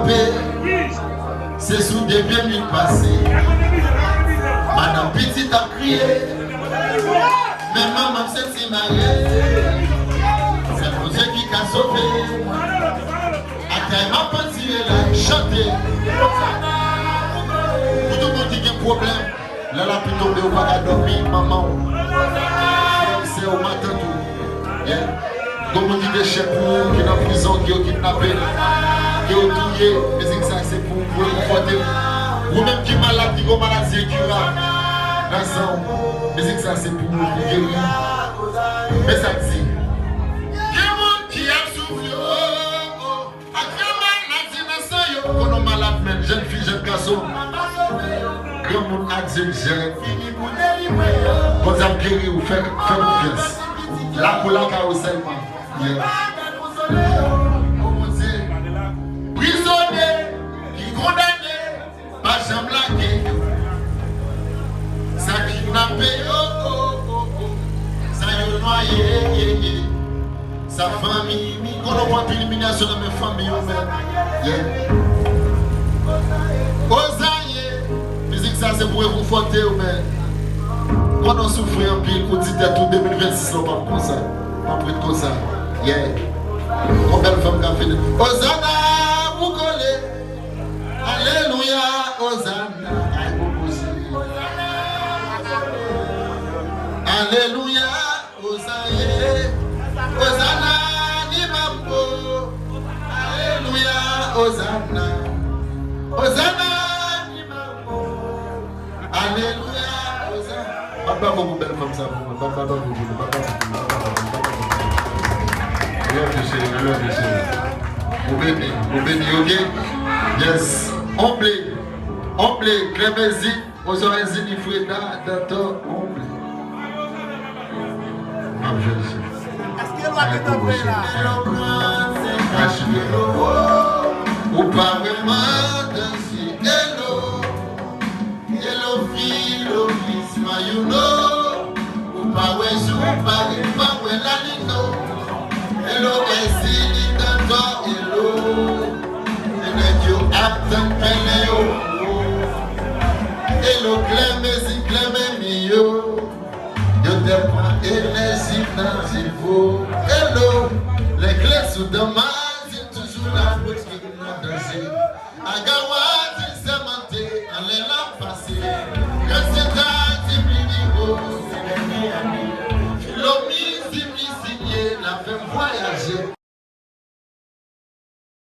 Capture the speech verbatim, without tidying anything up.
Pe, se sou de pye m vin pase. Madanm pitit ap kriye, men manman m santi mare. Se Bondye ki ka sove mwen. Atay m ap tire la, chante. Pou tout moun ki gen pwoblèm, lè lapli tonbe, ou pa ka dòmi, manman w, frè w, sè w, matant ou. Yeah. Gon moun ki te chè pou ou, ki nan prizon, ki yo kidnape, ki yo touye, mizik sa se pou ou, pou rekonfòte w. Ou menm ki malad, ki gon maladi enkirab nan san w, mizik sa se pou ou, pou geri w. Men sa k di. Gen moun ki ap soufri, oh, oh, oh. Ak maladi nan san yo. Konnen w malad, menm jèn fi, jèn gason, granmoun, adilt, jèn. Bondye ap geri w, fè, fè konfyans. Lakou lakay ou sèlman. Yeah. Oh, Bondye. Prizonye ki kondane. Pa janm lage. Sa kidnape yo, oh, oh, oh. Sa yo nwaye, ye, ye. Sa fanmi, konnen w pran anpil imilyasyon nan men fanmi yo, men. Yeah. Ozaye, mizik sa se pou rekonfòte w, men. Konnen w soufri anpil, ou di tèt ou de mil vennsis la w p ap konsa. W ap ret konsa. Yeah. Yon bèl fanm k ap fini. Ozana, pou kole. Alelouya, Ozana, ay, popoze. Alelouya, Ozaye. Ozana, ni mambo. Alelouya, Ozana. Ozana, ni mambo. Alelouya, Ozana. Bat bravo pou bèl fanm sa pou mwen. Bat, bat bravo pou nou. Bat bravo pou nou. Bat bravo pou nou. Bat bravo pou nou. I love you, cheri. I love you, cheri. Ou beni. Ou beni, ok? Yes. Omble. Omble. Clemezi. Ozaye, Zini, Freda, Dantor, Omble. M ap jwenn, cheri. Ay, popo, cheri. Ay, cheri. Ou pa wè m an danje. Hello. Hello, Filo, Miss Mayuno. Ou pa wè jou, ou pa, ou pa wè lalino. Hello, Ezili, Dantor, hello. E nèg yo ap tann pèlen yo. Hello, Clemezi, Clememi yo. Yo te pran enèji nan nivo. Hello, lè kle sou dan mazin toujou la pou ki nan danje. Agawa,